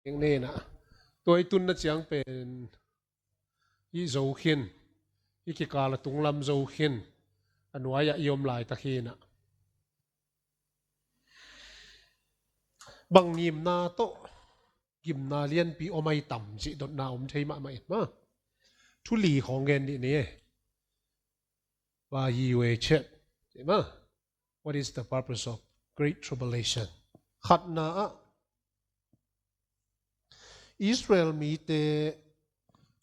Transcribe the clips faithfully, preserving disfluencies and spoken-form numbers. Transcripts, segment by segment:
Eng nena tua i tunna ciang pen i zo khin, i kikal a tunglam zo khin, a nuai-ah i om laitak hinah bang ngimna tawh gimna lianpi om ai tam cih dotna om thei mahmah in ma. Thu li khawng gen dih ni e. Ba yi wei chet. Cih ma. What is the purpose of great tribulation? Khatna ah Israel mite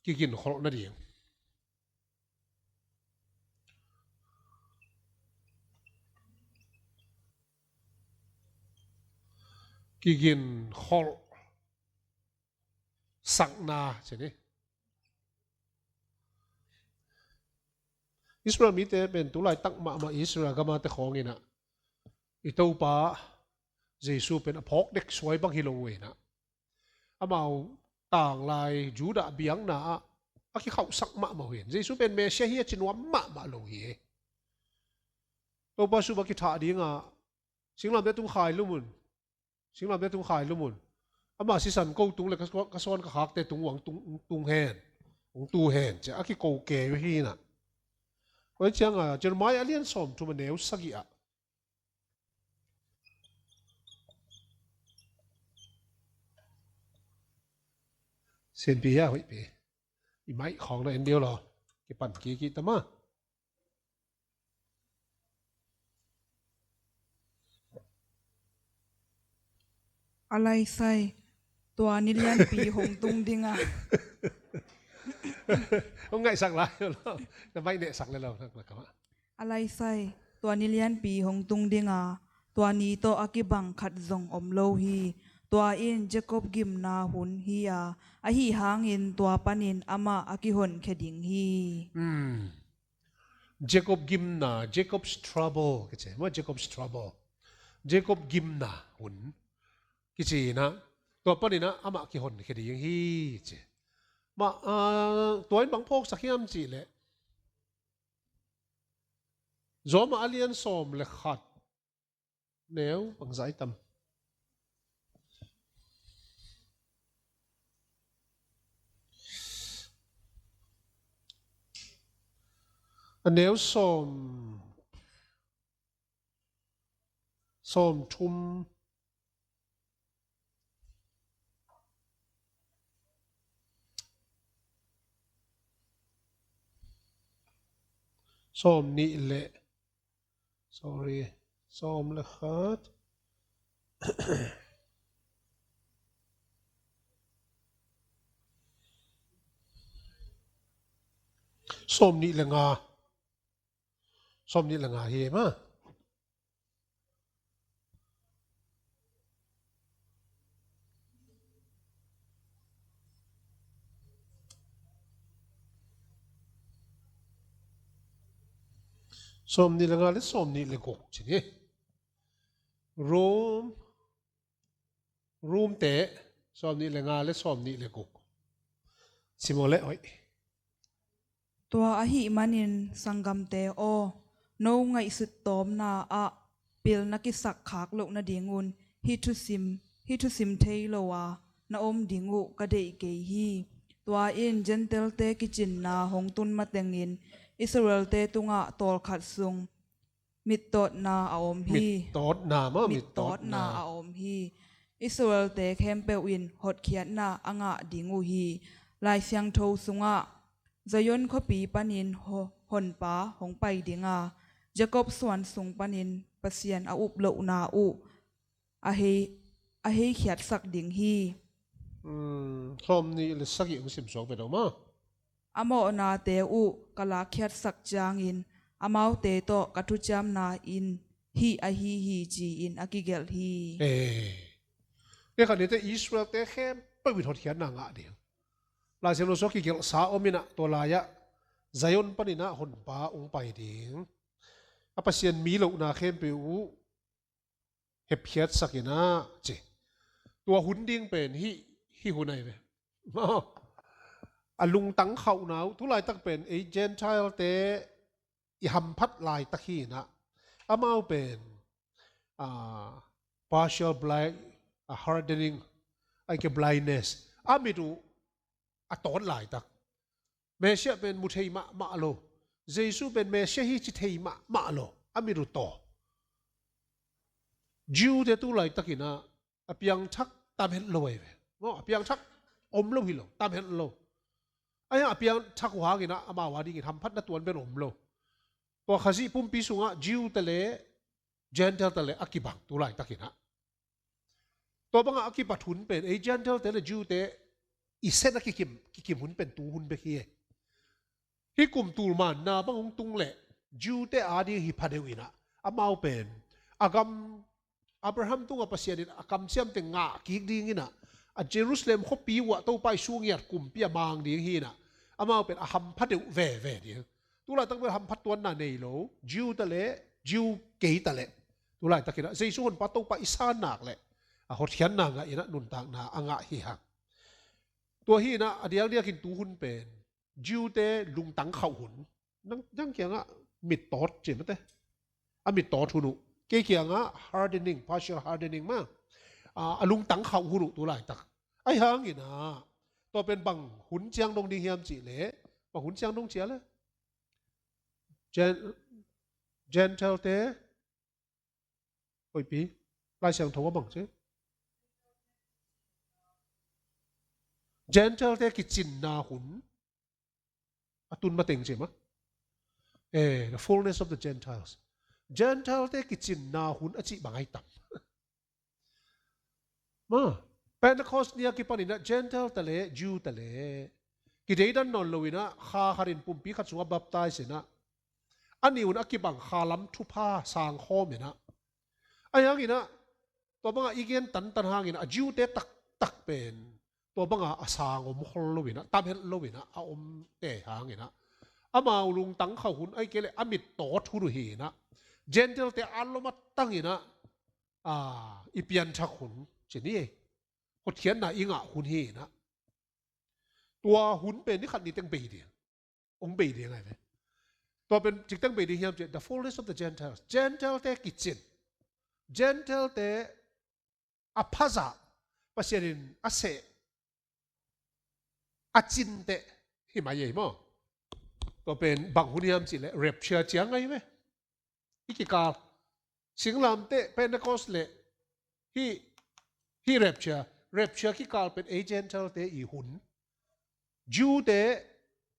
kiginkholh nading. Kiginkholh sakna ci ni. Israel mite pen tulaitak mahmah Israel gamate khawng inah i Topa Jesu pen a phawk dek suai bang hi lo uh inah amau tanglai Judah biakna ah a kikhauhsak mahmah uh hi. Jesu pen Messiah hi a ci nuam mahmah lo hi. Topa sum a kithah dingah singlamte tung khai lumun, singlamte tung khai lumun, ama sisan ko tung le ka sawn ka khakte tung uh ang tung, tung hen, ung tu hen ci a kiko kei uh hinah. Oi cianga Jeremiah a lian sawm thum a neu sagih ah Sianpi hia hoihpi i maih khawng na en deuh law kipan kiki tama. A laisai tua ni lianpi hong tung dinga. Hong ngaihsak lai lo. Na maih nehsak le lo nak na kama. A laisai tua ni lianpi hong tung dinga, tua ni tawh a kibang khat zong om lo hi. Tua in Jacob gimna hun hi a, ahi hangin tua panin amah a kihonkhia ding hi. Jacob gimna, Jacob's trouble kici maw, Jacob's trouble. Jacob gimna hun kici inah tua paninah amah kihonkhia ding hi ci. Mah tua in bang phawksak hiam cihleh Rom a lian sawm le khat neu bangzah i tam. A neu sawm, sawm thum, sawm nih le, sorry, sawm le khat. Sawm nih le nga. Sawm nih le nga hi ma. Sawm nih le nga le sawm nih le guk ci ni. Rom Rom te sawm nih le nga le sawm nih le guk. Simole oi. Tua ahih manin sanggamte aw, no ngaihsut tawmna ah pil na kisak khak loh nadingun hih thusim, hih thusim thei lo a na om ding uh ka deih kei hi. Tua in Gentile-te kicinna hong tun matengin Israel-te tungah tawlkhat sung mittawtna a om hi. Mittawtna maw? Mittawtna a om hi. Israel-te khempeuh in hotkhiatna a ngah ding uh hi. Lai Siangtho sungah Zion khuapi panin ho-, honpa hong pai dinga, Jacob suan sung panin Pasian a up lohna uh a hei, a heikhiatsak ding hi. Sawm nih le sagih hong simsuak ve do maw? A mawhnate uh ka lakkhiatsak ciangin amaute tawh ka thuciamna in hih ahi hi ci-in a kigelh hi. Ee. Kei khat nite Israel-te khempeuh in hotkhiatna ngah ding. Lai Siangtho sungah kigelhsa om inah tua lai-ah Zion paninah honpa hong pai ding. A Pasian mi lohna khempeuh uh hepkhiatsak inah ci. Tua hun ding pen hih, hih hun ahi ve. A lungtang khauhna uh tulaitak pen ei Gentile-te i hamphat laitak hi inah amau pen partial blind, hardening, Ai ke blindness. A mit uh a tawt laitak. Messiah pen mu thei mahmah lo. Jesu pen Messiah hi ci thei mahmah lo. A mit uh taw. Jew te tu laitakin ah a piangthak tam het lo ahi ve. Maw, a piangthak om lo hi lo, tam het lo. Ahi hang a piangthak uh hangin ah amau a dingin hamphatna tuan pen om lo. Tua Khazih pumpi sungah Jew te le Gentile te le a kibang tu laitakin ah. Tua bangah a kipat hun pen ei Gentile te le Jew te i sen a kikim, kikim hun pen tu hun bek hi e. Hih kum tul manna bang hong tung leh Jew te a ding hi phadeuh in ah amau pen a gam Abraham tungah Pasian in a kamciamte ngah kik dingin ah a Jerusalem khuapi uh ah Topa i sungiat kumpi a mang ding hi in ah amau pen a hampha deuh veve ding. Tu laitak bel hampha tuanna nei lo, Jew ta leh Jew kei ta leh tu laitakin ah Jesu honpa Topa i san nak leh a hotkhiatna ngah in ah nuntakna a ngah hi hang. Tua hi in ah a diakdiakin tu hun pen Jew te lungtang khauh hun. Nang, nang kiangah mittawt ci mate. A mittawt hun uh. Kei kiangah hardening, partial hardening mah. A, a lungtang khauh hun uh tu laitak. Ahi hangin ah tua pen bang hun ciang dong ding hiam cih leh bang hun ciang dong cia leh Gen-, Gentile te, hoihpi, Lai Siangtho a bang ci. Gentile te kicinna hun a tun mateng ci mah. Eh, the fullness of the Gentiles. Gentile te kicinna hun a cih bang ahi tam. Ma, Pentecost ni a kipan in ah Gentile ta leh Jew ta leh kideidan nawn lo in ah kha khat in pumpi khat sungah baptize in ah a nih un a kibang kha lam thupha sang khawm in ah. Ahi hangin ah tua bangah i gen tantan hangin ah a Jew te taktak pen tua bangah a sang om khol lo in ah, tam het lo in ah a om te hangin ah amau lungtang khauh hun, ahi kei leh a mittawt hun uh hi in ah Gentile te a lom a tang in ah, a, i pianthak hun ci ni ei. Hotkhiatna i ngah hun hi in ah. Tua hun pen ni khat ni teng bei ding. Hong bei ding ahi ve. Tua pen cik teng bei ding hiam cih leh the fullness of the Gentiles. Gentile te kicin. Gentile te a phazah Pasian in a seh a cin teh hi mai ei maw. Tua pen bang hun hiam cih leh rapture ciang ahi ve. Hih kikal. Singlamteh Pentecost le hih, hih rapture, rapture kikal pen ei Gentile te i hun. Jew te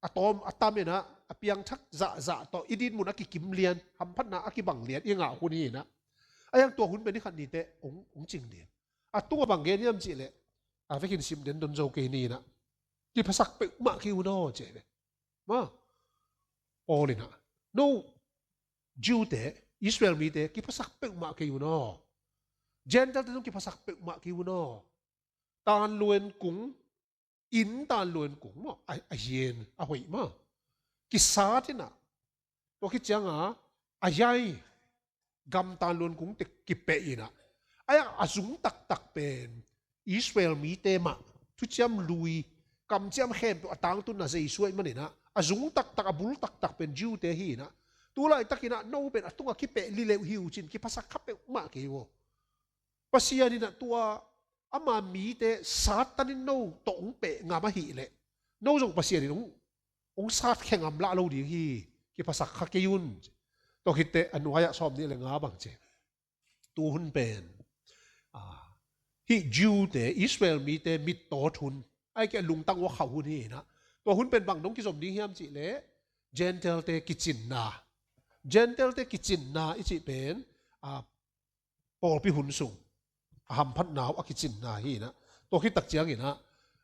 a tawm a tam in ah a piangthak zahzah tawh i dinmun a kikim lian, hamphatna a kibang lian i ngah hun hi in ah. A hiang tua hun pen ni khat ni teh hong, hong cing ding. A tungah bang gen hiam cih leh a vekin sim den don zo kei ni in ah. Kiphasak peuhmah kei un aw ci ve. Ma, Paul in ah, no, Jew te, Israel mite kiphasak peuhmah kei un aw. Gentile te zong kiphasak peuhmah kei un aw. Tanluan kung, inn tanluan kung maw, a, a hien a hoih maw. Kisat in ah, tua khit ciangah a hiai gam tanluan kungte kipeh in ah, a hiang a zung taktak pen Israel mite mah, thuciam lui, kamciam khempeuh a tangtunna Jesu ahih manin ah, a zung taktak, a bul taktak pen Jew te hi in ah. Tu laitakin ah no pen a tungah kipeh lileuh hi uh cin kiphasak kha peuhmah kei uh aw. Pasian in ah tua ama mite Satan in no tawh hong peh ngam ahih leh no zong Pasian in hong, hong sat khe ngam lah lo ding hi. Kiphasak kha kei un. Tua khit teh a nuai-ah sawm nih le nga bang ci. Tu hun pen, ah, hih Jew te, Israel mite mittawt hun, ahih kei leh lungtang ua khauh hun hi in ah. Tua hun pen bang dong kizom ding hiam cih leh Gentile te kicinna. Gentile te kicinna i cih pen, ah, pawlpi hun sung a hamphatna uh a kicinna hi in ah. Tua khit tak ciangin ah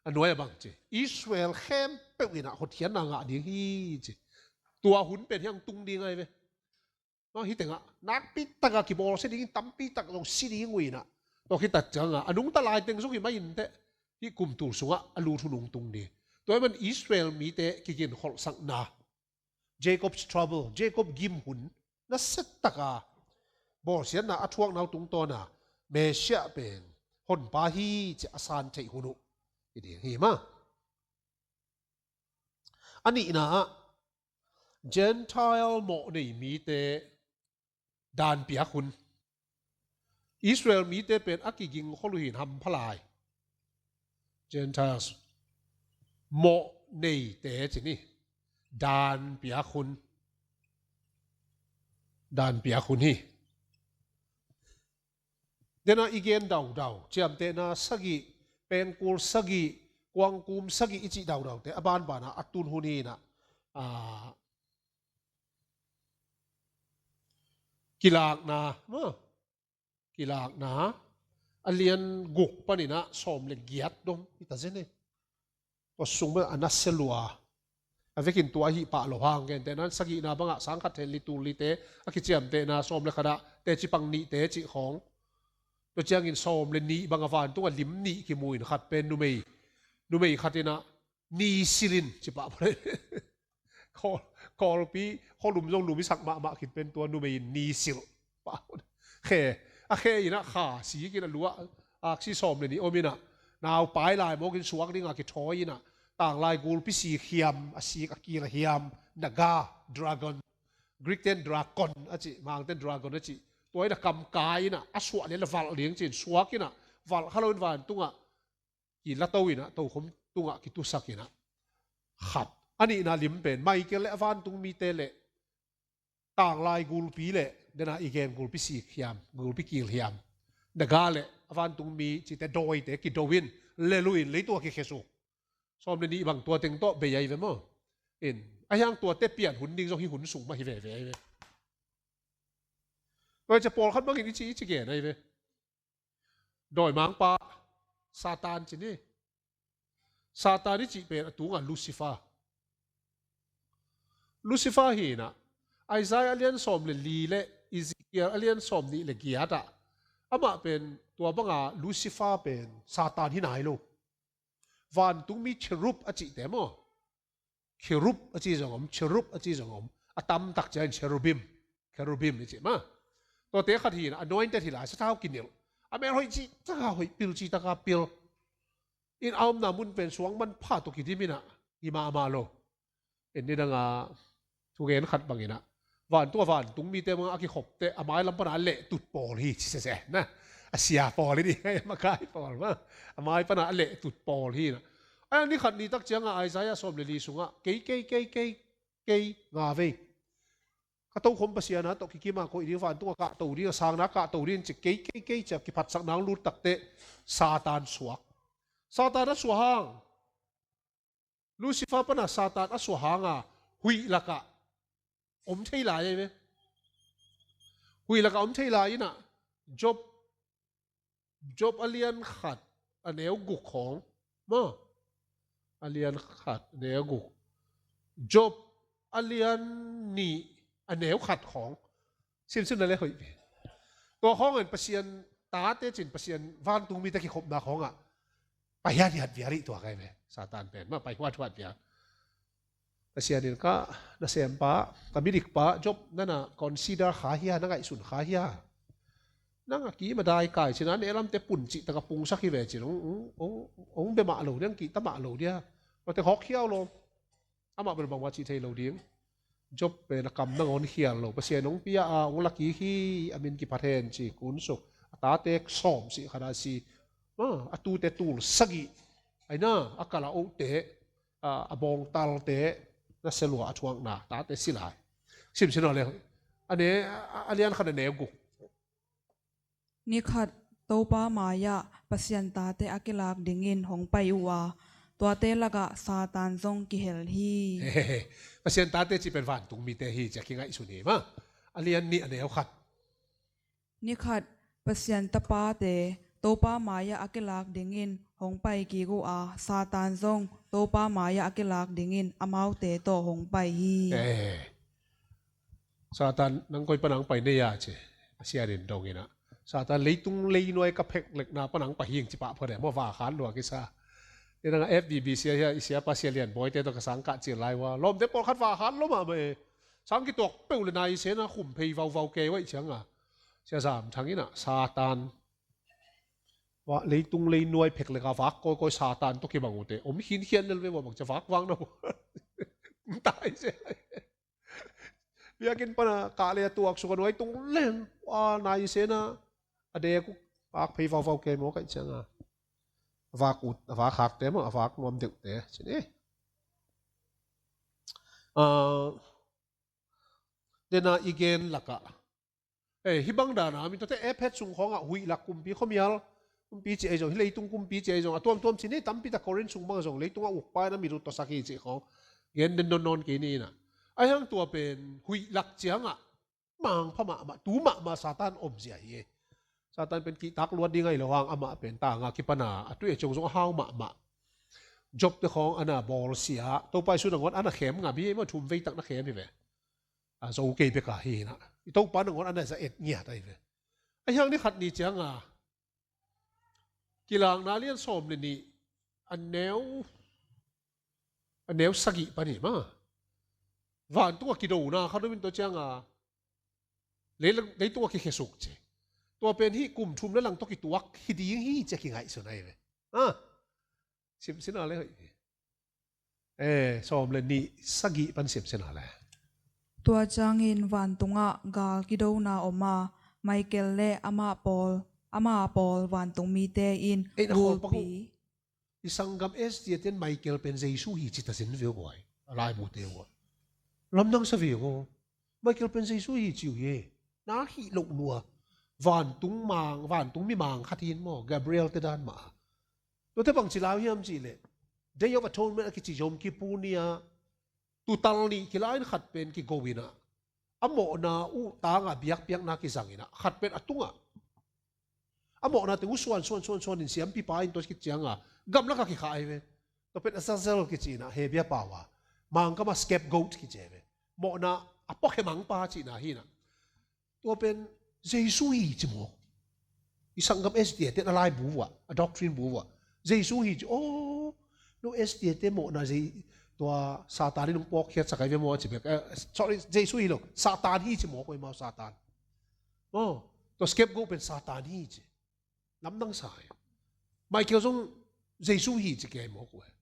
a nuai-ah bang ci, Israel khempeuh in ah hotkhiatna ngah ding hi ci. Tua hun pen hiang tung ding ahi ve. Maw, hih tengah nakpi takah kibawlsia dingin tampi tak zong si ding uh in ah. Tua khit tak ciangah a nungta lai teng zong hi mai inteh, hih kum tul sungah a lut hun hong tung ding. Tua ahih man Israel mite kiginkholhsakna, Jacob's trouble, Jacob gim hun, nasia taka bawlsiatna a thuakna uh tungtawna Messiah pen honpa hi ci a san theih hun uh hi ding hi mah. A nihna ah Gentile mawhnei mite danpiak hun. Israel mite pen a kigingkhol uh hi in hampha lai. Gentiles, mawh neite ci ni. Dan piak hun. Dan piak hun hi. Dena i gen daudau, ciamtehna sagih, pengkul sagih, kuangkum sagih i cih daudaute a banbana a tun hun hi inah, ah, Kilakna, maw? Kilakna a lian guk paninah sawm le giat dong hi ta zen e. Tua sung bang a nasia lua. A vekin tua ahih pah lo hang gentehna sagihna bangah sang khat hen li tul lite a kiciamtehna sawm le khatah teci pang nihte cih khawng. Tua ciangin sawm le nih bang a vantung a lim nih kimu in khat pen numei, numei khat inah ni silin ci pah pah. Kawl, Kawlpi khualum zong lum i sak mahmah khit pen tua numei in ni silh pah. Khe, a khe inah kha sikin a luah aksi sawm le nih om inah nau pai lai mawkin suak dinga kithawi inah tanglai gulpi sik hiam, a sik a kil a hiam, Naga, dragon, Greek ten dragon a cih, Mang ten dragon a cih, tua inah kamkai inah a suah le la valh ding cin suak inah valh kha loin vantungah kilato inah tokhom tungah kitusak inah khat. A nihna lim pen Michael le a vantung mite le tanglai gulpi le dena i gen gulpi sik hiam, gulpi kil hiam, Naga le a vantung mi cite dawite kido in lelu in leitua kikhesuk. Sawm le nih bang tua teng tawh bei ahi ve maw? In a hiang tuate pian hun ding zong hi hun sung mah hi veve ahi ve. Tua hi cia pawlkhat bangin i ci, i ci gen ahi ve. Dawimangpa Satan ci ni. Satan i cih pen a tungah Lucifer. Lucifer hi inah Isaiah a lian sawm le li le Ezekiel a lian sawm nih le giatah amah pen tua banga Lucifer pen Satan hi nai lo. Vantungmi cherub a cihte maw? Cherub a ci zong om, cherub a ci zong om. A tamtak ciangin cherubim, cherubim i ci ma. Tuate khat hi inah anointed hi lai, sathau kinilh. A mel hoih cih taka hoih, pil cih taka pil. In a omna mun pen suang manpha tawh kidim inah hi mahmah lo. In nidanga thugen khat bang inah vantung a vantung mite bang a kikhopte a mailam pana a lehtut pawl hi ci sese na. A sia pawl hi ding a makai pawl ma. A mai pana a lehtut pawl hi inah. A ni khat ni tak cianga Isaiah sawm le li sungah kei, kei, kei, kei, kei nga vei. Ka tokhom Pasian a tawh kikima koih ding, vantung a kahto ding, a sangna kahto ding ci kei, kei, kei cia kiphatsak nang lut takte Satan suak. Satan a suahang. Lucifer pana Satan a suahanga huih lakah om thei lai ahi ve. Huih lakah om thei lai inah Job, Job a lian khat a neu guk khawng maw? A lian khat a neu guk. Job a lian nih a neu khat khawng. Simsim na le hoih pi. Tua khawngin Pasian tate cin Pasian vantung mite kikhopna khawngah pai hiathiat vial ih tua kai ve. Satan pen ma pai huathuat vial. Pasian in ka nasempa, ka midikpa Job nana consider kha hia, na ngaihsun kha hia? Nang a kim a dai kai cina nehlamte pun cih taka pungsak hi ve cin hong, hong, hong, hong bia mah lo dia, hong kihta mah lo dia. Mate hawk hiau lo. Amah bel bangmah cih thei lo ding. Job pen a kam nangawn khial lo. Pasian hong pia a hong la kik hi, a min kiphat hen ci kunsuk. A tate sawm sih khat a si. Ah, a tute tul sagih. Aina a kal a ohte, a, a bawngtalte, na selua a thuakna tate si lai. Simsim nawn le a ne, a, a lian khat a neu guk. Ni khat Topa mai-ah Pasian tate a kilak dingin hong pai uh a, tuate lakah Satan zong kihel hi. Pasian tate cih pen vantung mite hi ci a kingaihsun hi ma. A lian nih a neu khat. Ni khat Pasian tapate Topa mai-ah a kilak dingin hong pai kik uh a, Satan zong Topa mai-ah a kilak dingin amaute tawh hong pai hi. Eh. Satan nang koi panang pai nei a ci. Pasian in dong inah Satan leitung leinuai ka pheklekna panang pai hing ci pah phot e maw, vakhan lua kisa. Inang a F B B sia hia i siapa Sia Lian Bawite tawh ka sang kah cil lai ua lawmte pawlkhat vakhan lua mahmah e. Sang kituak peuh le nai sena khum phei vauvau kei uaih cianga Sia Zam Thang inah Satan, leitung leinuai phekleka vak kawikawi Satan tawh kibang uhte om khinkhian lel ve ua bang cia vak vang na ua. Mtai se. Biakinn pana kah le a tuak suk a nuai tung leng a nai sena a dek uh vak phei vauvau kei maw kaih cianga. a vak ut, a vak hakte maw, a vak nuam deuhte ci ni. Ah, dena i gen lakah, eh, hih bang dana mi tuate Ephet sung khawngah huih lak kumpi, khuamial kumpi ci ahi zong, hih leitung kumpi ci ahi zong, a tuamtuam ci ni, tampi tak Korin sung bang zong leitungah ukpa in a mit uh tawsak hi cih khawng gen den nawn nawn kei ni inah. Ahi hang tua pen huih lak ciangah mangpha mahmah, tu mahmah Satan omzia hi. Satan pen kihtak luat ding ahi lo hang amah pen tanga kipana a tui a ciang zong a hau mahmah. Job te khawng ana bawlsia, Topa Jesu nangawn ana khem ngam hi, maw, thum veitak na khem hi ve. A zo kei beka hi inah, i Topa nangawn ana za et ngiat ahi ve. Ahi hang ni khat ni cianga Kilakna lian sawm le nih, a neu, a neu sagih pan hi maw. Vantungah kidona khat om in tua cianga leitung, leitungah kikhesuk ci. Tua pen hih kum thum le lang tawh kituak hi ding hi ci a kingaihsun ahi ve. Ah, simsina le hoih hi. Eh, sawm le nih sagih pan simsina le. Tua ciangin vantungah gal kidona om a, Michael le amah pawl, amah pawl vantung mite in, ei, na khawlpa gulpi. I sanggam S D A ten Michael pen Jesu hi ci ta sin ve uh guai. A laimute uh guai. Lamdang sa ve uh. Michael pen Jesu hi ci uh hi. Na hih loh lua. Vantung mang, vantung mi mang khat hi in maw, Gabriel te dan mah. Tuate bangci lau hiam cihleh, Day of Atonement a kici Yom Kippur ni-a tutal nih kila in khat pen kigo inah, a mawhna uh tanga biakpiakna kizang inah, khat pen a tungah a mawhna teng uh suan, suan, suan, suan in siampipa in tua khit cianga gamlaka kikhah ahi ve. Tua pen Azazel kici inah Hebia pau a, Mangkama scapegoat kici ahi ve. Mawhna a puakhia mangpa cihna hi inah. Tua pen Jesu hi ci mawk. I sanggam S D A ten a laibu uh ah, a doctrine bu uh ah, Jesu hi ci, aw, no S D A te mawhna Jei-, tua Satan in hong pawkkhiatsak ahi ve maw a ci bek. Eh, sorry, Jesu hi lo, Satan hi ci mawk uh hi maw, Satan. Aw, tua scapegoat pen Satan hi ci. Lamdang sa hi. Michael zong Jesu hi ci kei mawk uh hi.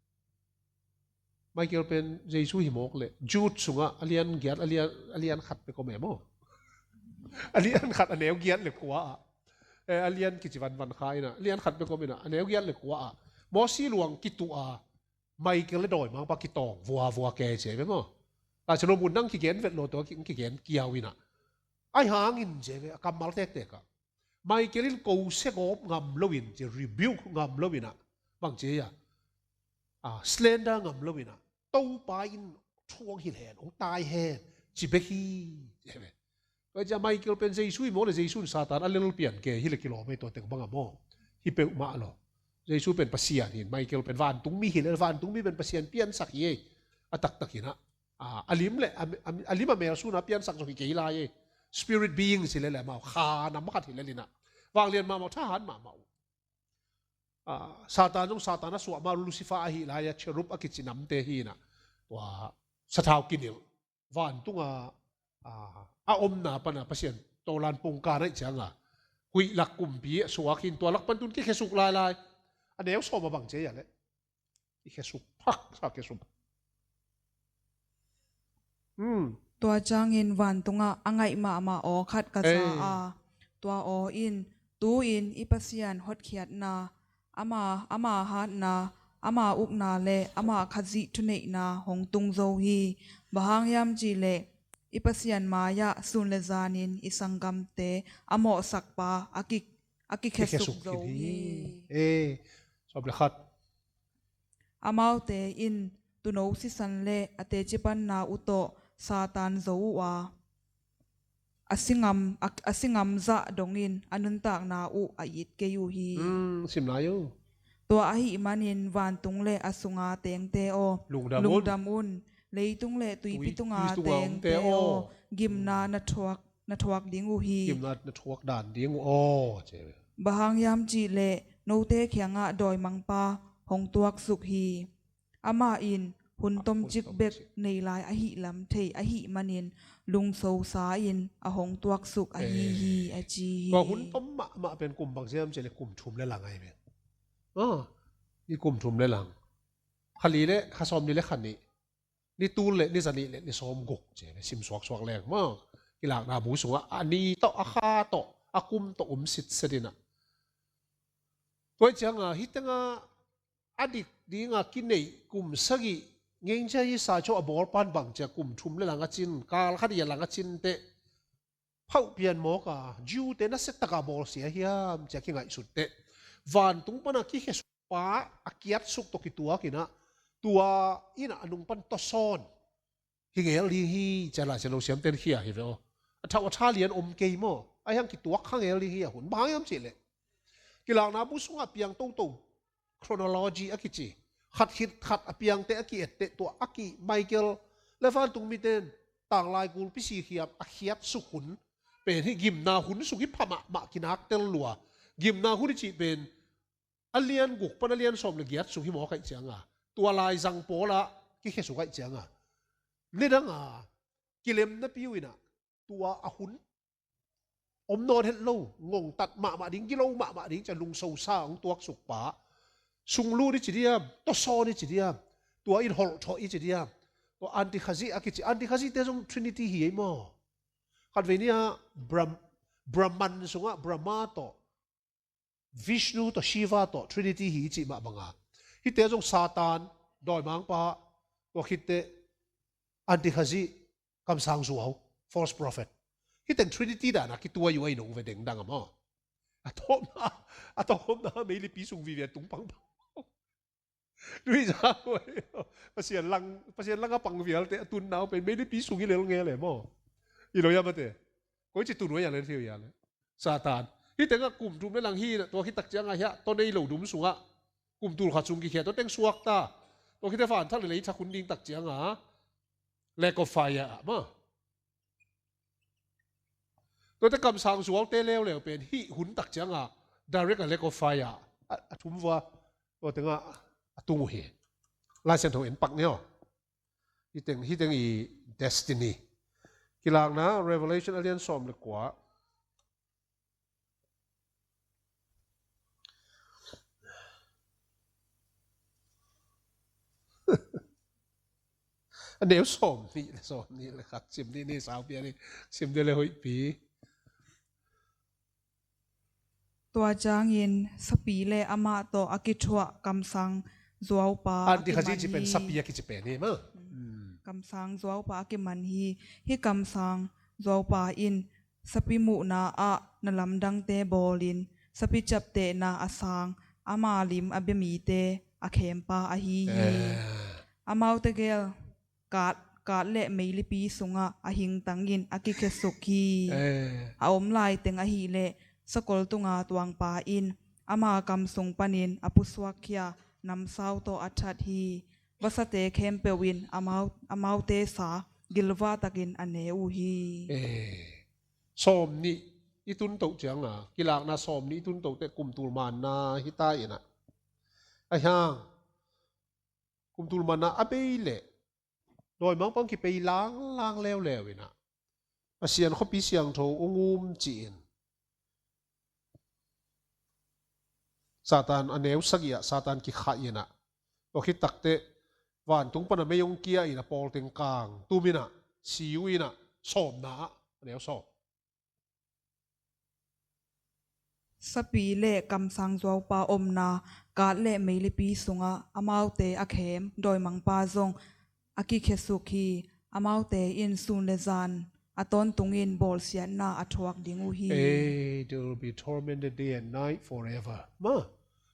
Michael pen Jesu hi mawk leh, Jude sungah a lian giat, a lian, a lian khat bek om e maw. A lian khat a neu giat le kua ah. Eh, a lian kici vanvan kha inah, a lian khat bek om inah, a neu giat le kua ah Mosi luang kituh a, Michael le dawimangpa kitawng vuavua kei ci ve maw. Tua ci lo mun nang kigen vet lo, tua ki, kigen kiau inah. Ahi hangin ci ve, a kammal tektek ah Michael in ko se gawp ngam loin, ci rebuke ngam loin ah, bang ci a, ah, slander ngam loin ah, Topa in thu hong hilh hen, hong tai hen, ci bek hi, ci ve. Tua ciah Michael pen Jesu hi maw le, Jesu in Satan a lel pian kei hi le kilawm ei, tua teng bang a maw. Hi peuhmah lo. Jesu pen Pasian hi in, Michael pen vantungmi hi le, vantungmi pen Pasian piansak hi ei. A taktak inah. Ah, a lim le, a, a, a lim a mel suna piansak zong hi kei lai ei. Spirit being si le le amau, kha nam khat hi le linah. Vanglian mahmah, thahat mahmah uh. Ah, Satan zong Satan a suah ma, Lucifer ahi lai a, cherub a kici namte hi inah. Tua sathau kinilh. Vantunga, ah, a omna pana Pasian tawlan pungkan aih cianga huih lak kumpi a suak hi in, tua lak pan tun kikhesuk lailai. A neu sawm a bang ci a le. I khesuk phak sa, khesuk. Hmm. Tua ciangin vantungah a ngaih mahmah aw khat ka za a, tua aw in, tu-in i Pasian hotkhiatna, ama, ama hatna, ama ukna le ama Khazih thuneihna hong tung zo hi. Bang hang hiam cihleh, i Pasian mai-ah sun le zanin i sanggamte a mawhsakpa a ki, a kikhesuk zo hi. Eh, sawm le khat. Amaute in tuuno sisan le a tecipanna uh tawh Satan zo uh a, a singam, a, a singam zah dongin a nuntakna uh a it kei uh hi. Hmm, sim lai uh. Tua ahih manin vantung le a sunga tengte aw, lungdam un. Lungdam un. Leitung le tuipi, tui, tunga, tui tunga tengte, tengte aw, aw, gimna na thuak, na thuak ding uh hi. Gimna na thuak dan ding uh aw, ci. Bang hang hiam cihleh, note kiangah dawimangpa hong tuaksuk hi. Amah in hun, ah, tomcik, hun tomcik bek nei lai ahih lam thei ahih manin lungsosa in a hong tuaksuk ahi, eh, hi, a ci hi. Tua hun tom mahmah pen kum bang ci hiam cihleh kum thum le lang ahi ve. Ah, i kum thum le lang. Kha li le, kha sawm ni le kha nih. Ni tul le, ni zanih le, ni sawm guk ci ve. Sim suaksuak leng maw. Kilakna bu sungah a ni tawh, a kha tawh, a kum tawh om sitset inah. Tua cianga, hih tengah a dik dinga kineih kum sagih ngengcia hi sa cho a bawl pan bang cia kum thum le lang a cin, kal khat i a lang a cin teh phauh pian mawk a, Jew te nasia taka bawlsia hiam cia kingaihsut teh, vantung pana kikhiasuk pa a kiatsuk tawh kituak inah, tua inah a nung pan tawsawn hi ngel ding hi cia Lai Siangtho siamten khia hi ve aw. A thauh a tha lian om kei maw? A hiang kituak kha ngel ding hi a hun. Bang hang hiam cihleh, kilakna bu sungah piang toto, chronology a kici, khat khit khat a piangte a ki-etteh tua a ki Michael le vantung miten tanglai kulpi sikhiam a khiatsuk hun pen hi gimna hun sung hi pha mahmah kinaktel lua. Gimna hun i cih pen a lian guk pan a lian sawm le giat sung hi mawk aih cianga, tua laizang pawlah kikhiasuk aih cianga, nidanga kilemna piu inah tua a hun om nawn het lo, ngongtat mahmah ding, gilo mahmah ding cia lungsosa hong tuaksuk pa, sunglut i ci diam, tawsawn i ci diam, tua in holhthawh i ci diam, tua antikhazih a kici, antikhazih te zong Trinity hi ei maw? Khatvei nia Brahm, Brahman sungah Brahma tawh, Vishnu tawh, Shiva tawh, Trinity hi i cih mah banga, hihte zong Satan, dawimangpa, tua khitteh antikhazih, kamsang zuau, false prophet. Hiteng Trinity dana kituai uh ahi nong ve dengdang a maw? A tawpna, a tawpna meilipi sung vive tung pangpang. Lui za uh ahi. Pasian lang, Pasian lang a pang vialte a tun nau pen meilipi sung i lel ngel e maw? I lo ia mate. Koi ci tun uh ahi a le thei uh ia le. Satan. Hitengah kum thum le lang hi inah tua khitak ciangah hiah tua nei lo dum sungah kum tul khat sung kikhia tua teng suakta. Tua khite vanthak le leithak hun ding tak ciangah lake of fire ah maw? Tuate kamsang zuaute leuleu pen hih hun tak ciangah direct a lake of fire ah a thum vua. Tua tengah a tung uh hi. Lai Siangtho en pak ni aw. Hiteng, hiteng i destiny. Kilakna Revelation a lian sawm le kua. A neu sawm nih le sawm nih le khat sim dih ni, saupi a ni, sim dih le hoihpi. Tua ciangin sapi le amah tawh a kithuah kamsang zuaupa a kiman hi. Antikhazih ci pen sapi a kici pen hi maw? Kamsang zuaupa a kiman hi. Hih kamsang zuaupa in sapi muhna ah na lamdangte bawlin sapi ciaptehna a sang ama lim a bia mite a khempa ahi hi. Amaute gel kat, kat le meilipi sungah a hingtangin a kikhiasuk hi. A om laiteng ahileh sakol tunga tuangpa in ama kam sung panin a pusuakkhia namsau tawh a that hi. Vasate khempeuh in amau, amaute sa gilvah takin a ne uh hi. Sawm nih i tuntoh cianga, kilakna sawm nih i tuntoh teh kumtul manna hita inah. A hiang kumtul manna a bei leh dawimangpang kipei langlang leuleu inah Pasian khuapi siangtho ung um ci-in Satan a neu sagih ah Satan kikhah inah, tua khit takteh vantung pana mei ong kia inah pawlteng kang tum inah, si uh inah, sawmna ah a neu sawm. Sapi le kamsang zuaupa omna kat le meilipi sungah amaute a khem dawimangpa zong a kikhiasuk hi. Amaute in sun le zan a tawntungin bawlsiatna a thuak ding uh hi. Eh, they will be tormented day and night forever. Ma,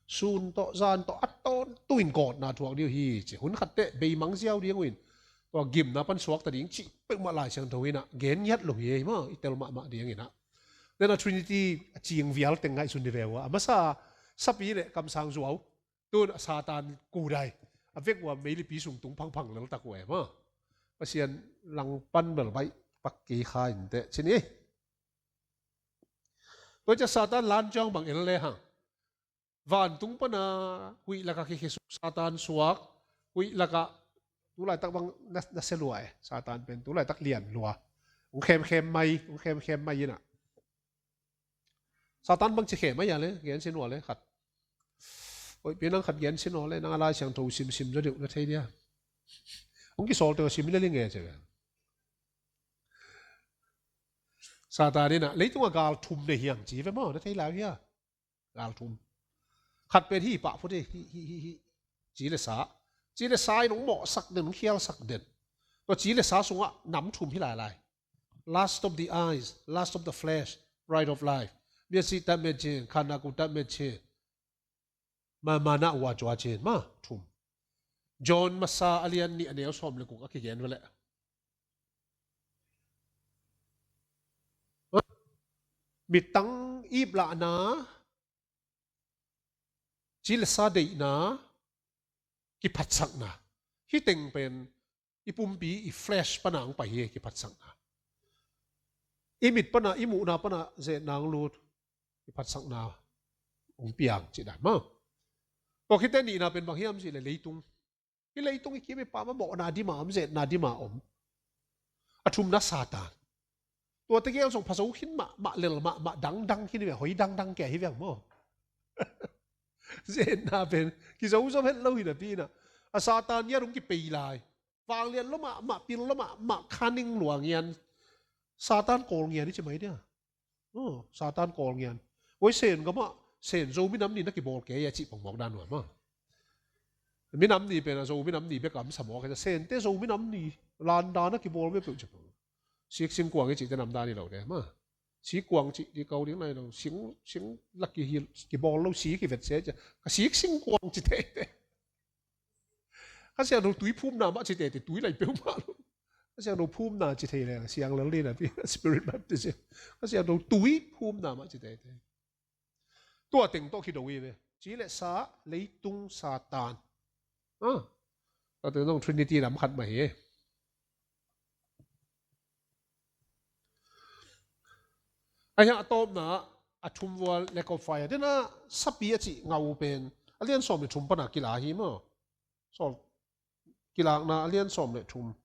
sun tawh zan tawh a tawntungin gawtna thuak ding uh hi ci. Hun khatteh beimang ziau ding uh in tua gimna pan suakta ding cih peuhmah Lai Siangtho inah gen ngiat lo hi ei maw, i tel mahmah ding inah. Then a Trinity a cing vial teng ngaihsun ni ve uh a, a masa sapi le kamsang zuau, tun a Satan kudai, a vek uh a meilipi sung tung phangphang leltak uh e maw. Pasian langpan bel baih pak kei kha inteh ci ni. Tua ciah Satan lan ciang bang el le hang. Vantung pana huih lakah kikhiasuk Satan suak, huih lakah tulaitak bang na, nasia lua e, Satan pen tulaitak lian lua. Hong khemkhem mai, hong khemkhem mai inah. Satan bangci khem a hia le, gensia nuam le khat. Hoihpi nang khat gensia nuam le, nang a Lai Siangtho simsim zaw deuh na thei dia. Hong kisawl teng a sim le ling e ci ve. Satan inah, leitungah gal thum nei hiang ci ve maw, na thei lai uh hia? Gal thum. Khat pen hih pah phut hi, hih, hih, hih, hih. Ci le sa. Ci le sa in hong mawhsak den, hong khialsak den. Tua ci le sa sungah nam thum hi lailai. Lust of the eyes, lust of the flesh, pride of life. Miat sih tat met cin, khanna ku tat met cin. Mamana wa cua cin, ma thum. John masa a lian nih a neu sawm le guk a kigen ve leh. Mittang iplahna, ci le sa deihna, kiphatsakna. Hih teng pen i pumpi, i flesh pana hong pai hi, kiphatsakna. I mit pana, i muhna pana zetna hong lut, kiphatsakna hong piang cih dan maw. Tua khit teh nihna pen bang hiam cih leh leitung. Hih leitung i kim i pam ah mawhna dima om, zetna dima om. A thumna Satan. Tuate gel zong pha zo khin mah, mah lel mah, mah dangdang khin hi ve, hoi dangdang kia hi ve maw. Zetna pen kizo zo het lo hi napi in ah, a Satan ngiat hong kipei lai. Vanglian lo mah, mah pil lo mah, mah cunning lua ngian. Satan kawl ngian hi ci mai dia. Oh, Satan kawl ngian. Oi, Sen gam ah, Sen Zo minam ni na kibawl kei a cih pang mawk dan nuam a. Minam ni pen a Zo minam ni bek a om sa mawk a, Sente Zo minam ni landa na kibawl ve peuh ci pang. Sik singkuang i cihte namdan hi lo te ma. Sik kuang cih ding ko ding lai lo. Sing, sing lak kihil, kibawl lo sik kivet se cia. Ka sik singkuang ci teitei. Ka siangtho tui phumna mah ci teitei, tui lai peuhmah lo. Ka siangtho phumna ci thei leng siang lel ding napi, spirit baptism. Ka siangtho tui phumna mah ci teitei. Tua teng tawh kido hi ve. Ci le sa, leitung, Satan. Ah. Tua teng zong Trinity lam khat mah hi. Ahi a tawpna a thum vua lake of fire. Dena sapi a cih ngau pen a lian sawm le thum pana kila hi maw. Sawm, Kilakna a lian sawm le thum.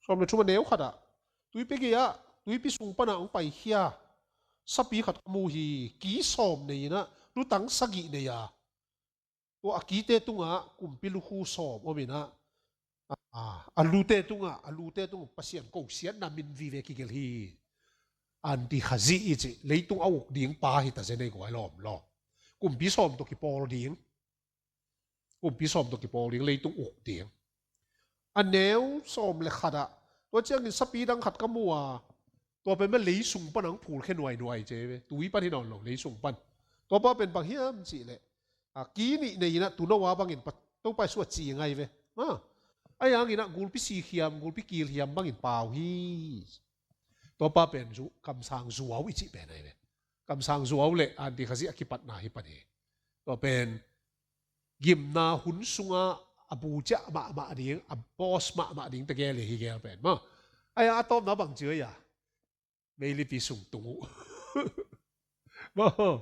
Sawm le thum a neu khat ah, tuipi gei ah, tuipi sung pana hong paikhia sapi khat ka mu hi. Ki sawm nei in ah, lutang sagih nei a, tua a kite tungah kumpi lukhu sawm om in ah, a, a lute tungah, a lute tungah Pasian kosiatna min vive kigelh hi. Anti Khazih i cih, leitung a uk ding pa hi ta zen ei guai lawm lawm. Kumpi sawm tawh kipawl ding. Kumpi sawm tawh kipawl ding, leitung uk ding. A neu sawm le khat ah, tua ciangin sapi dang khat ka mu a, tua pen mah lei sung pan hong phulkhia nuainuai ci ve. Tui pan hi nawn lo, lei sung pan. Tua pa pen bang hiam cih leh, a, ki nih nei in ah tuuno a bangin pa, Topa Jesu a ci ngai ve. A, ahi hangin ah gulpi sikhiam, gulpi kilhiam bangin pau hi. Tua pa pen zu, kamsang zuau i cih pen ahi ve. Kamsang zuau le Anti Khazih a kipatna hi pan hi. Tua pen gimna hun sunga a buciah mahmah ding, a boss mahmah ding tegel hi gel pen maw. Ahi a tawpna bang ci uh a, meilipi sung tung uh. Maw,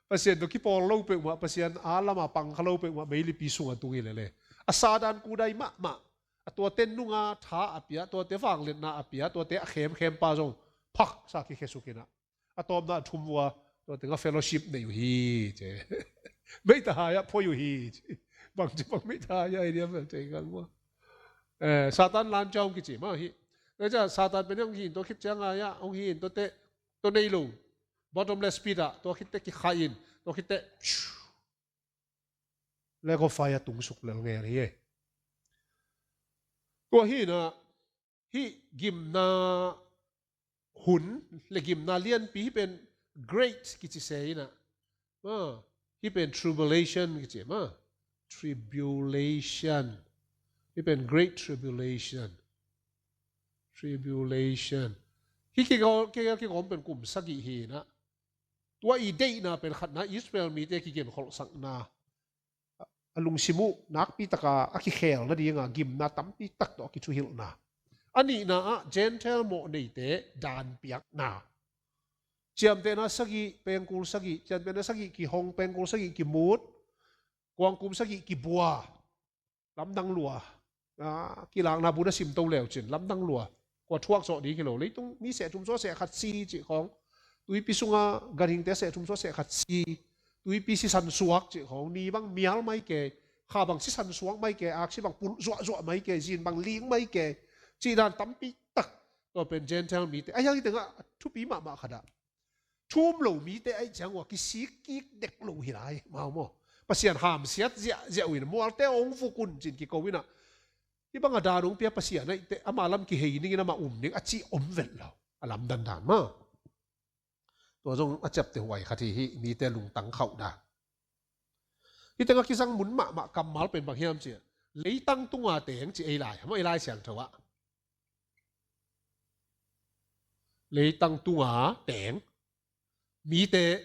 Pasian tawh kipawl lo peuhmah, Pasian a lama pangkha lo peuhmah meilipi sunga tung hi lele. A Satan kudai mahmah, a tuate nunga tha a pia, tuate vangliatna a pia, tuate a khemkhem pa zong phaksa kikhia suk in ah, a tawpna a thum vua, tua tengah fellowship nei uh hi ci. Meita hai ah phoi uh hi ci. Bangci bang meita hai ah hi diam vel tei kal mua. Eh, Satan lan ciang kici mah hi. Tua ciang Satan pen hong hi in tua khit ciang ai ah, hong hi in tua teh, tua nei lo. Bottomless pit ah, tua khit teh kikhai in, tua khit teh, lake of fire tung suk lel ngel hi. Tua hi in ah, hih gimna hun le gimna lianpi hih pen great kici se in ah. Ah, hih pen tribulation kici maw. Tribulation. Hih pen great tribulation. Tribulation. Hih kigawm, kigawm pen kum sagih hi in ah. Tua i deihna pen khatna Israel mite kigenkholhsakna, a lungsim uh nakpi taka a kikhel nadinga gimna tampi tak tawh a kithuhilhna. A nihna ah Gentile mawh neite danpiakna. Ciamtehna sagih, pengkul sagih, ciamtehna sagih kihong, pengkul sagih kimut, kuangkum sagih kibua. Lamdang lua. Ah, Kilakna bu na sim to leu cin, lamdang lua. Kua thuak zawh ding hi lo. Leitung mi seh thum sua seh khat si cih khawng. Tuipi sunga ganhingte seh thum sua seh khat si. Tuipi sisan suak cih khawng. Ni bang mial mai kei. Kha bang sisan suak mai kei. Aksi bang pulh zuahzuah mai kei. Zin bang ling mai kei. Cih dan tampi tak. Tua pen Gentile mite. Ahi hang hi tengah thupi mahmah khat ah, thu um lo mite aih ciang uh a kisik kik dek lo hi lai, mau maw. Pasian hamsiat ziahziah uh in mualte hong vuk un ci-in kiko inah, hih banga dan hong pia Pasian ahih teh ama lam kihei ningin amah um ning a cih om vet lo. A lamdang dan mah. Tua zong a ciapteh huai khat hi, hih mite lungtang khauh dan. Hih tengah kisang mun mahmah kammal pen bang hiam cih leh, leitang tunga teng ci ei lai, maw, ei Lai Siangtho ah. Leitang tunga teng, mite,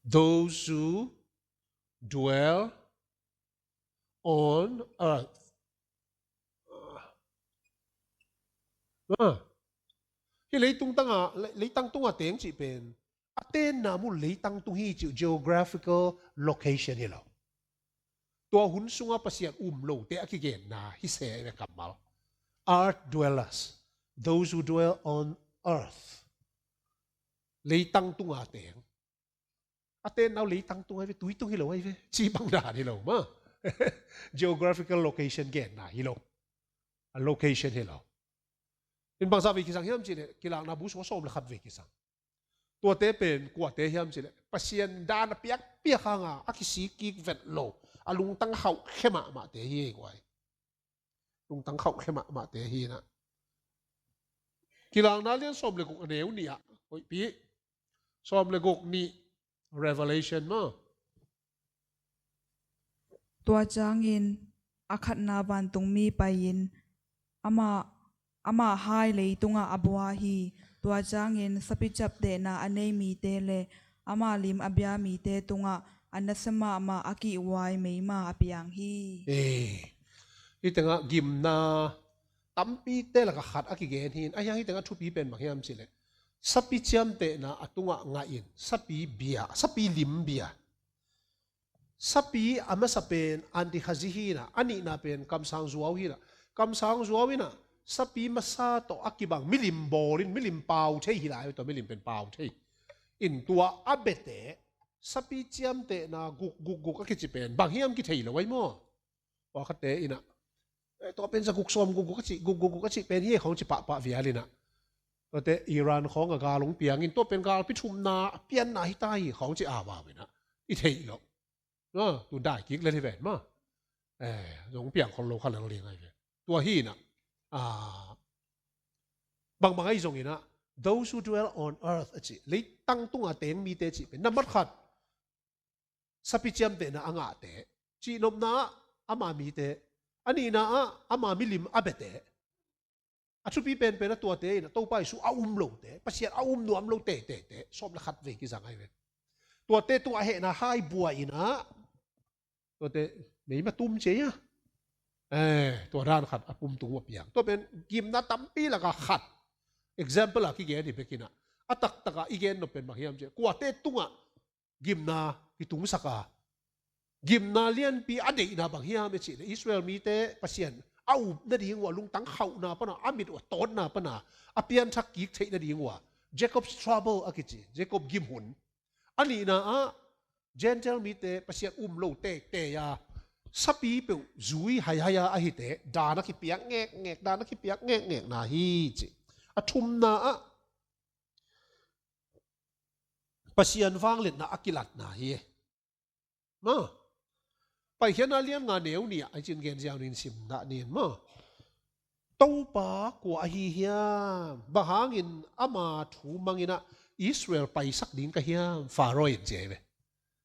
those who dwell on earth. Ah. Hih leitung tanga, le-, leitang tunga teng cih pen a tenna mun leitang tung hi cih uh, geographical location hi lo. Tua hun sunga Pasian um lote a kigenna hi se ve kammal. Earth dwellers, those who dwell on earth. Leitang tunga teng. A tenna uh leitang tung ahi ve, tui tung hi lo ahi ve. Cih bang dan hi lo mah. Geographical location genna hi lo. A location hi lo. In bangzah vei kisang hiam cih leh, Kilakna bu sung sawm le khat vei kisang. Tuate pen kuate hiam cih leh, Pasian dan a piakpiak hanga a kisik kik vet lo, a lungtang khauhkhia mahmahte hi ei guai. Lungtang khauhkhia mahmahte hi inah. Kilakna lian sawm le guk a neu nih ah, hoihpi. Sawm le guk nih, Revelation maw. Tua ciangin a khatna vantungmi pai-in amah, amah hai leitungah a bua hi. Tua ciangin sapi ciaptehna a nei mite le ama lim a bia mite tungah a nasia mahmah a kihhuai meima a piang hi. Eh, hih tengah gimna tampite lakah khat a kigen hi. A hiang hih tengah thupi pen bang hiam cih leh, sapi ciamtehna a tungah ngah in, sapi bia, sapi lim bia. Sapi a masa pen Antikhazi hi inah, a nihna pen kamsang zuau hi inah. Kamsang zuau inah, sapi masa tawh a kibang milim bawl in, milim pau thei hi lai, tua milim pen pau thei. In tua a biate, sapi ciamtehna guk, guk, guk a kici pen bang hiam kithei lo ahi maw. Pawlkhatte inah, eh, tua pen za guk sawm guk guk a cih, guk guk guk a cih pen hi khawng ci pahpah vial inah. Tuate Iran khawng a gal hong piangin, tua pen galpi thumna a pianna hi ta hi khawng ci a vau inah. I theih loh. Ah, tun dai kik lel hi ven mah. Eh, zong piang khol lo kha lel ding ahi ve. Tua hi inah. Ah, bangbang ahi zong inah, those who dwell on earth a cih, leitang tunga teng mite cih pen nambat khat, sapi ciamtehna a ngahte, cihnopna ah ama mite, a nihna ah ama milim a biate, a thupi penpen a tuate inah Topa Jesuh a um lote, Pasian a um nuam lo teitei te, sawm le khat vei kizang ahi ve. Tuate tungah hehna hai bua inah, tuate meima tum cia. Eh, tua dan khat a pum tung uh a piang. Tua pen gimna tampi lakah khat. Example a kigen hi bek inah. A taktakah i gen nop pen bang hiam cih leh, kuate tungah gimna kitungsak a, gimna lianpi a deihna bang hiam i cih leh, Israel mite Pasian a up nading uh a lungtang khauhna pana, a mit uh a tawtna pana, a pianthak kik theih nading uh a, Jacob's trouble a kici, Jacob gim hun. A nihna ah, Gentile mite Pasian um lo teitei a, sapi peuh zui haihai a ahite, dan a kipiak ngekngek, dan a kipiak ngekngekna hi ci. A thumna ah, Pasian vangliatna a kilatna hi. Maw. Paikhiatna lian nga neu nih ah, a cin gen ziau nin sim dah nin maw. Topa kua ahi hiam? Bang hangin ama thu mangin ah Israel paisak ding ka hiam? Faro in ci ahi ve.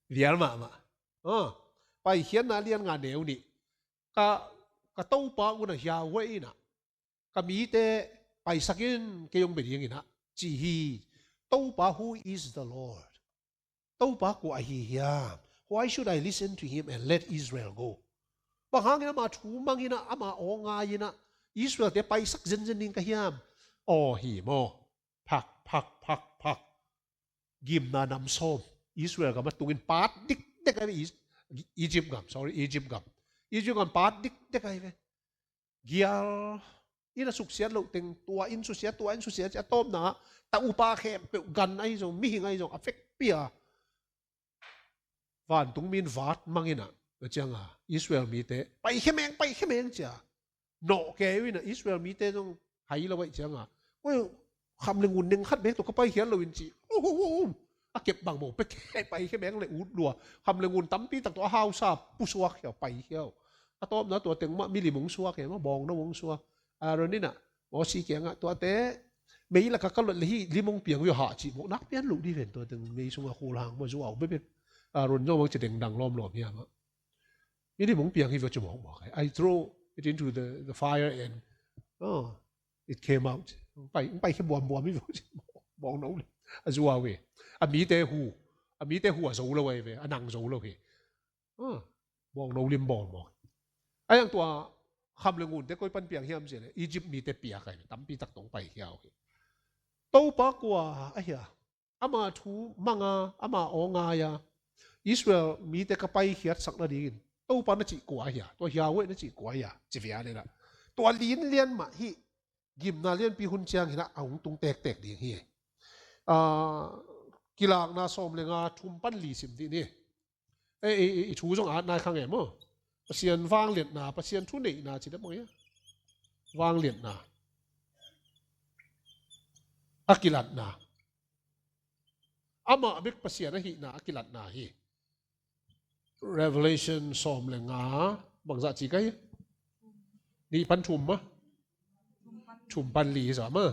Vial mahmah. Ah, Paikhiatna lian nga neu nih. Ka, ka Topa un a hiau uh inah, ka mite paisak in, kei hong bia ding inah, ci hi. Topa, who is the Lord? Topa kua ahi hiam? Why should I listen to him and let Israel go? Bang hangin ama thu mang inah, ama aw ngai inah, Israelte paisak zenzen ding ka hiam? Aw hi maw. Phak, phak, phak, phak. Gimna nam sawm Israel gam a tungin pat dikdek ahi ve. Is-, Egypt gam, sorry, Egypt gam. Egypt gam pat dikdek ahi ve. Gial in a suksiat loh teng, tua in suksiat, tua in suksiat, a tawpna ah, ta upa khempeuh gan ahi zong, mihing ahi zong, a vekpi a. Vantung min vat mang inah, tua cianga Israel mite, paikhia meng, paikhia meng cia. Nawh kei uh inah Israel mite zong hai lo aih cianga. Oi, Kham le ngun neng khat bek tawh ka paikhia lo in ci. Uh, uh, uh, uh. A kep bang bo pek, paikhia bek le ut lua. Kham le ngun tampi tak tawh a hausa pusuak khia, paikhia uh. A tawpna tua teng mah milim hong suak khia mah, bawngno hong suak. Aaron in ah Mosi kiangah, tuate mei lakah ka lot le hih lim hong piang uh hi hah cih mawh, nak pian loh dih ven, tua teng mei sungah khul hang mah zuau bekbek. Aaron zong bang ci dengdang lawmlawm hiam ah. Milim hong piang hi ve ci mawkmawk. I throw it into the, the fire and, oh, it came out. Hong pai, hong paikhia buambuam hi ve ci mawk, bawngno lim. A zuau hi. A mite hu. A mite hu a zo lo ahi ve. A nang zo lo hi. Ah, bawngno lim bawlmawk. A hiang tua kham le ngunte koi pan piang hiam cih leh Egypt mite piak ahi ve. Tampi tak tawh hong paikhia uh hi. Topa kua ahi a, ama thu mang a, ama aw ngai a, Israel mite ka paikhiatsak nadingin Topa na cih kua ahi a, tua Yahweh na cih kua ahi a, ci ve a leh lah, tua linlian mah hih gimna lianpi hun ciangin ah a hong tung tektek ding hi. Ah, Kilakna sawm le nga, thum pan li sim dih ni. Eh, i, i, i thu zong at nai kha ngei maw? Pasian vangliatna, Pasian thuneihna ci deuh mawk hia? Vangliatna. A kilatna. Amah bek Pasian ahihna a kilatna hi. Revelation sawm le nga, bangzah ci ka hi? Nih pan thum mah? Thum pan li zah mah?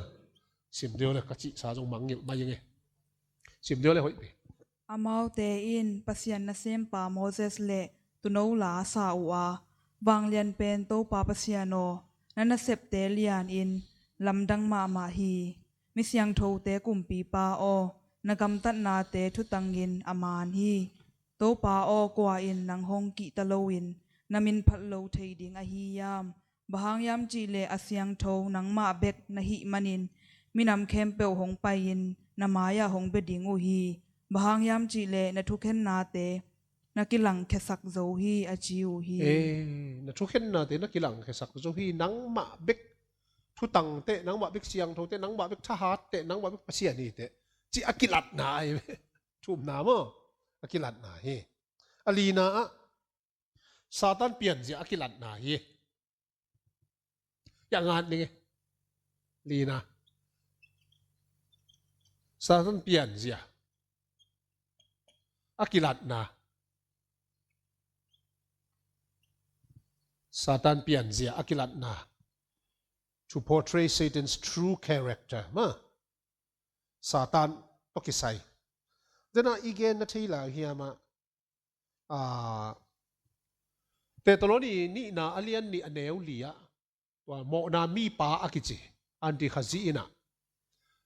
Sim deuh le, ka cihsa zong mangngilh mai ing e. Sim deuh le hoih pi. Amaute in Pasian nasempa Moses le tuuno la a sa uh a, vanglian pen Topa Pasian aw, na nasepte lianin lamdang mahmah hi. Mi siangthote kumpipa aw, na gamtatnate thutangin a man hi. Topa aw, kua in nang hong kihta loin na min phat lo thei ding ahi hiam? Bang hang hiam cih leh a siangtho nangmah bek na hih manin minam khempeuh hong pai-in na mai-ah hong bia ding uh hi. Bang hang hiam cih leh na thukhennate na kilangkhiasak zo hi, a ci uh hi. Eh, na thukhennate na kilangkhiasak zo hi. Nangmah bek thutangte, nangmah bek siangthote, nangmah bek thahatte, nangmah bek Pasian hite, ci a kilatna ahi ve. Thumna maw? A kilatna hi. A lina ah Satan pianzia a kilatna hi. Hiah ngat ning e. Lina. Satan pianzia a kilatna. Satan pianzia a kilatna. To portray Satan's true character. Ma. Satan tawh kisai. Dena i gen na thei lai hiam ah, ah, Thessaloni nihna a lian nih a neu li ah, tua mawhna mipa a kici Anti-Khazi in ah,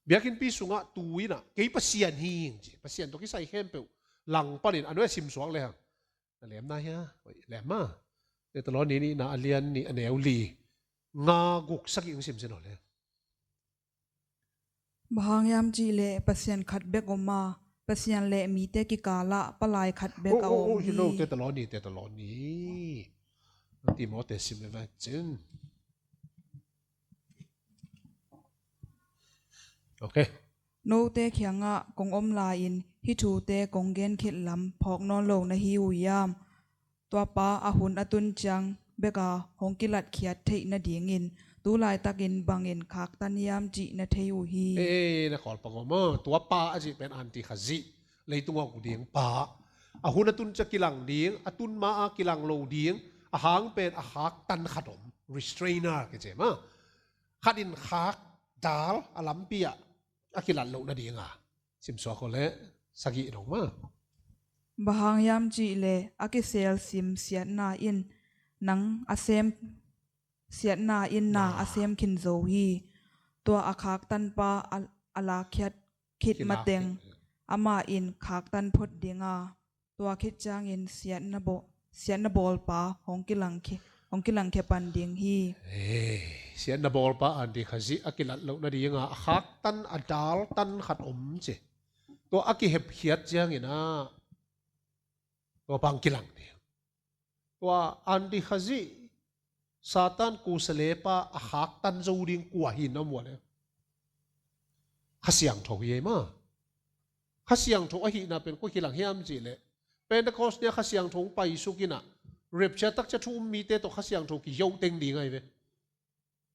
biakinnpi sungah tu in ah, kei Pasian hi ing ci, Pasian tawh kisai khempeuh langpanin a nuai a simsuak le hang. Na lem na hia? Oi, lem ma. Thessaloni nihna a lian nih a neu li, nga, guk, sagih hong sim sin aw le. Bang hang hiam cih leh Pasian khat bek om a, Pasian le mite kikalah palai khat bek a om hi. Oh, oh, oh, hi lo, Thessaloni, Thessaloni. Timote sim le vek cin. Ok. Note kiangah kong om lai-in hih thute kong gen khit lam phawk nawn lo na hi uh hiam? Tuapa a hun a tun ciang beka hong kilatkhiat theih nadingin tu laitakin bangin khaktan hiam cih na thei uh hi. Eh, na kawlpang om aw. Tuapa a cih pen Anti-Khazi, leitung a uk ding pa. A hun a tun ciang kilang ding, a tun ma a kilang lo ding, a hang pen a khaktan khat om, restrainer kici ma. Khat in khak dal a lampi ah a kilat loh nadinga. Simsuak aw le, sagih dong ma. Bang hang hiam cih leh a kiselsim siatna in nang a sem, siatna in na a sem khin zo hi. Tua a khaktanpa a, a lakkhiat khit mateng amah in khaktan phot dinga. Tua khit ciangin siatna baw-, siatna bawlpa hong kilangkhia, hong kilangkhia pan ding hi. Eh, siatna bawlpa Anti-Khazi a kilat loh nadinga a khaktan a daltan khat om ci. Tua a kihepkhiat ciangin ah tua pang kilang ding. Tua Anti-Khazi, Satan kusalepa a khaktan zo ding kua hi na mual e. Kha Siangtho hi ei ma. Kha Siangtho ahihna pen kua kilang hiam cih leh, Pentecost ni a Kha Siangtho hong paisuk in ah, rapture takcia thu um mite tawh Kha Siangtho kihiau teng ding ahi ve.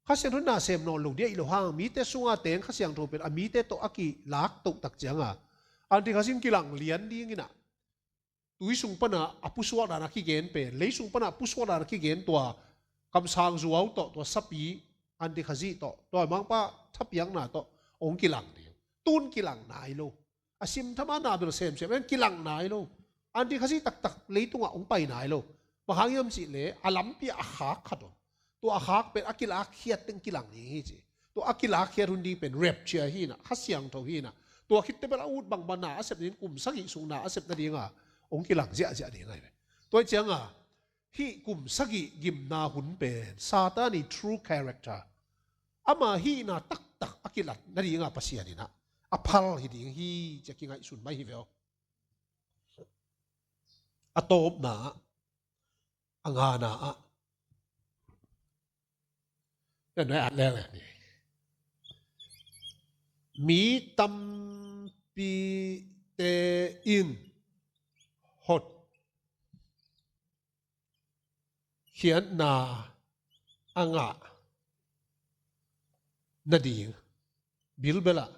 Kha Siangtho in na sem nawn lo ding ahih loh hang, mite sunga teng Kha Siangtho pen a mite tawh a kilak toh tak cianga, antikhrist in kilang lian ding in ah, tui sung pana a pusuak dan a kigen pen, lei sung pana a pusuak dan a kigen tua kamsang zuau tawh, tua sapi antikhrist tawh, tua mangpa thapiakna tawh hong kilang ding. Tun kilang nai lo. A simtham a na bel semsem en kilang nai lo. Antikhrist taktak leitungah hong pai nai lo. Bang hang hiam cih leh a lampi ah a khak khat om. Tua a khak pen a kilakkhiat teng kilang ding hi ci. Tua a kilakkhiat hun ding pen rapture hi in ah, Kha Siangtho hi in ah. Tua khit teh bel a ut bangbang na a sep ding, kum sagih sung na a sep nadinga hong kilang ziahziah ding ahi ve. Tua hi cianga hih kum sagih gimna hun pen Satan i true character, ama hihna taktak a kilat nadinga Pasian in ah a phal hi ding hi ci a kingaihsun mai hi ve aw. A tawpna ah, a ngana ah, mi tampite in hotkhiatna a ngah nading bilbel ah,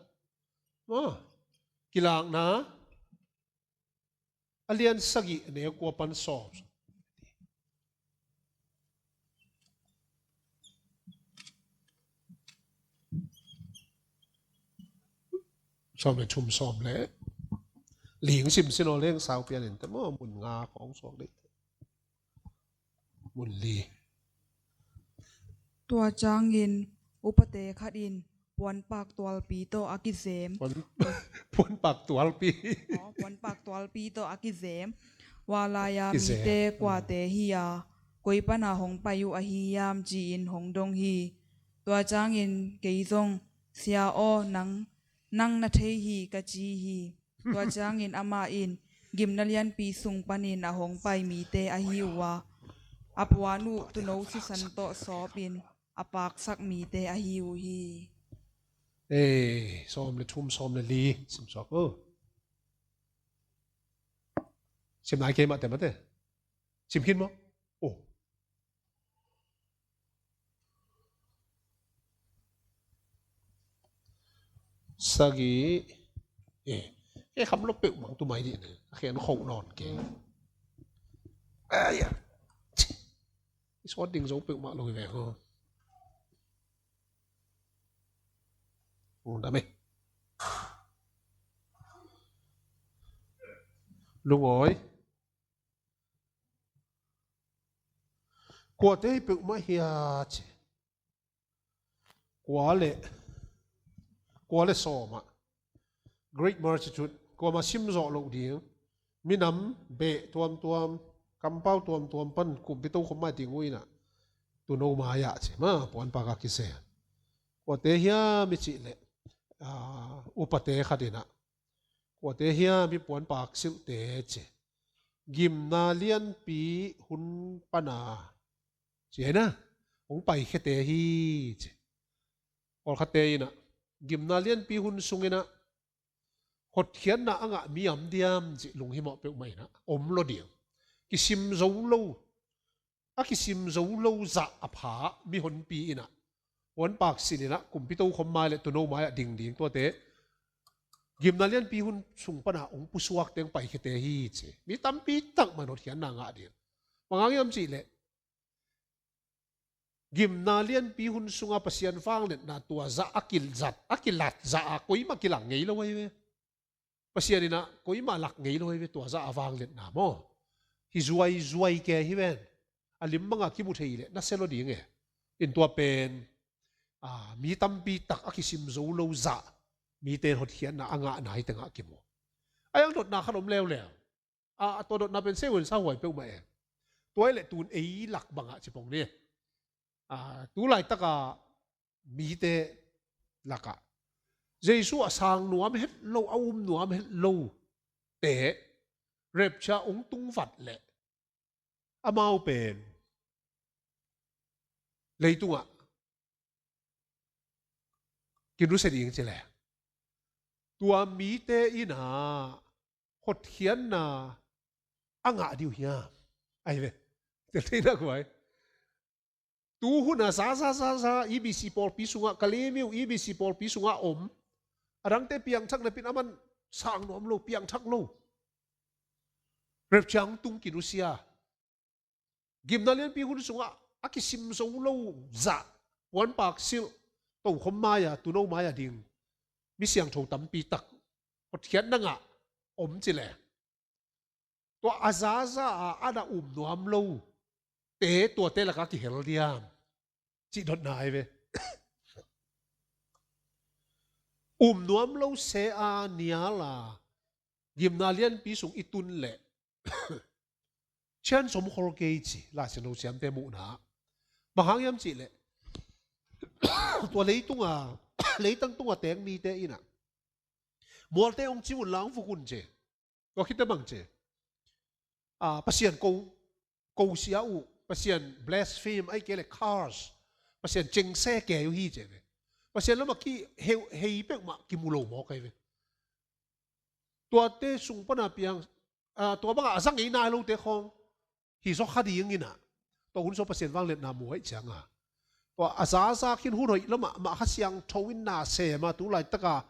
Kilakna a lian sagih, a neu kua pan sawm, sawm le thum, sawm le li sim sin aw leng sau pian in teh maw, mun nga khawng suak dih. Mun li. Tua ciangin upate khat in puanpak tualpi tawh a kizem. Puan, puanpak tualpi. Aw, puanpak tualpi tawh a kizem. Ua lai-a kizem mite kuate hi a, koi pana hong pai uh ahi hiam ci-in hong dong hi. Tua ciangin kei zong, Sia aw, nang, nang na thei hi, ka ci hi. Tua ciangin amah in gimna lianpi sung panin a hong pai mite ahi uh a, a puan uh tuuno sisan tawh sawpin a paksak mite ahi uh hi. Ei, sawm le thum, sawm le li simsuak uh. Sim nai kei mah te mate. Sim khin maw? Oh. Sagih. Eh, eh, kham lo peuhmah tu mai dih ne. A khen khauh nawn kei. Ai ya. I sawt ding zo peuhmah lo hi ve ho. Ung dam e. Lungawi. Kuate hi peuhmah hia ci. Kua le, kua le sawmah. Great multitude. Kuamah sim zawh loh ding. Minam beh tuamtuam, kampau tuamtuam pan kumpi tokhom mai ding uh inah. Tuuno mai-ah ci. Ma, puanpak a kizem. Kuate hiam i cih leh, ah, upate khat inah. Kuate hiam i puanpak silhte ci. Gimna lianpi hun pana. Ci hi na, hong paikhete hi ci. Pawlkhatte inah, gimna lianpi hun sung inah, hotkhiatna a ngah mi om diam ci lunghimawh peuhmah inah, om lo ding. Kisim zo lo, a kisim zo lo zah a pha mihonpi inah, puanpak silh inah, kumpi tokhom mai le tuuno mai-ah ding ding tuate. Gimna lianpi hun sung pana hong pusuak teng paikhete hi ci. Mi tampi tak man hotkhiatna ngah ding. Bang hang hiam cih leh, gimna lianpi hun sunga Pasian vangliatna tua zah a kizat, a kilat zah a koimah kilang ngei lo ahi ve. Pasian inah koimah lak ngei lo ahi ve tua zah a vangliatna maw. Hi zuaizuai kei hi ven. A lim banga kimu thei leh na sia lo ding e. In tua pen, ah, mi tampi tak a kisim zo lo zah, mite in hotkhiatna a ngahna hi tengah kimu. A iang dotna khat om leuleu. A, a tua dotna pen sei un sa huai peuhmah e. Tua hi leh tun ei lak bangah ci pong ni. A, tu laitaka mite lakah Jesu a sang nuam het lo, a um nuam het lo te rapture hong tung vat leh amau pen leitungah kinusia ding ci leh, tua mite inah hotkhiatna a ngah ding uh hiam? Ahi ve. Tel thei nak huai. Tu hun a za za za za EBC pawlpi sungah, Kalemyo EBC pawlpi sungah om. A dangte piangthak napi in aman sang nuam lo, piangthak lo. Rapture tung kinusia. Gimna lianpi hun sungah a kisim zo lo zah, puanpak silh, tokhom mai-a, tuuno mai-a ding mi siangtho tampi tak hotkhiatna ngah om ci leh, tua a zaza a, a na um nuam lo te, tuate lakah kihel diam? Cih dotna ahi ve. Um nuam lo se a, nial a, gimna lianpi sung i tun leh, cian som khol kei ci, Lai Siangtho siamte muhna. Bang hang hiam cih leh, tua leitunga, leitang tunga teng mite in ah, mualte hong cim un la hong vuk un ci. Tua khit teh bang ci? Ah, Pasian ko, ko sia uh, Pasian blaspheme, ahih kei leh curse, Pasian cengse kei uh hi ci ve. Pasian lamah ki hei, hei peuhmah kimu lo mawk ahi ve. Tuate sung pana piang, ah, tua bangah a za ngei nai lote khawng hi zaw kha ding in ah, tua hun sung Pasian vangliatna mu ahih cianga, tua a zaza khin hun hoih lamah mah Kha Siangtho in na sem a, tu laitaka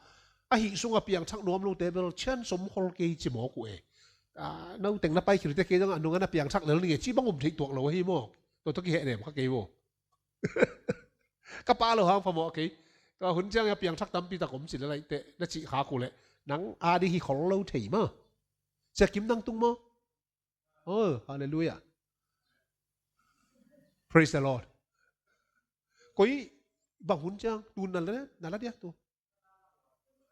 a hih sungah piangthak nuam lote bel cian som khol kei ci mawk uh e. Ah, no teng na paikhia uh teh kei zong a nungah na piangthak lel ning e, ci bang um theih tuak lo ahi maw. Tua tawh kihehnem kha kei maw. Ka pah lo hang phamawh kei. Tua hun ciang a piangthak tampi tak om ci leh laiteh na cih khak uh leh, nang a ding hi khol lo thei maw. Sia Kim nang tung maw? Oh, hallelujah. Praise the Lord. Koi bang hun ciang tu na la, na la dia tu.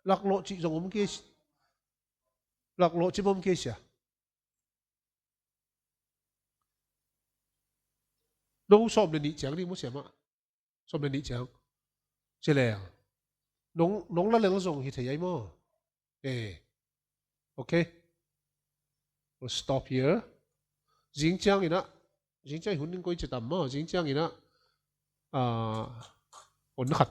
Laklawh cih zong om kei si. Laklawh cih om kei sia. No sawm le nih ciang ding maw siamah? Sawm le nih ciang. Ci leng, nong, nong la lel zong hi thei ai maw? Eh. Okay. We'll stop here. Zing ciang in ah, zing ciang hun ding koi ci tam maw? Zing ciang in ah, ah, hun khat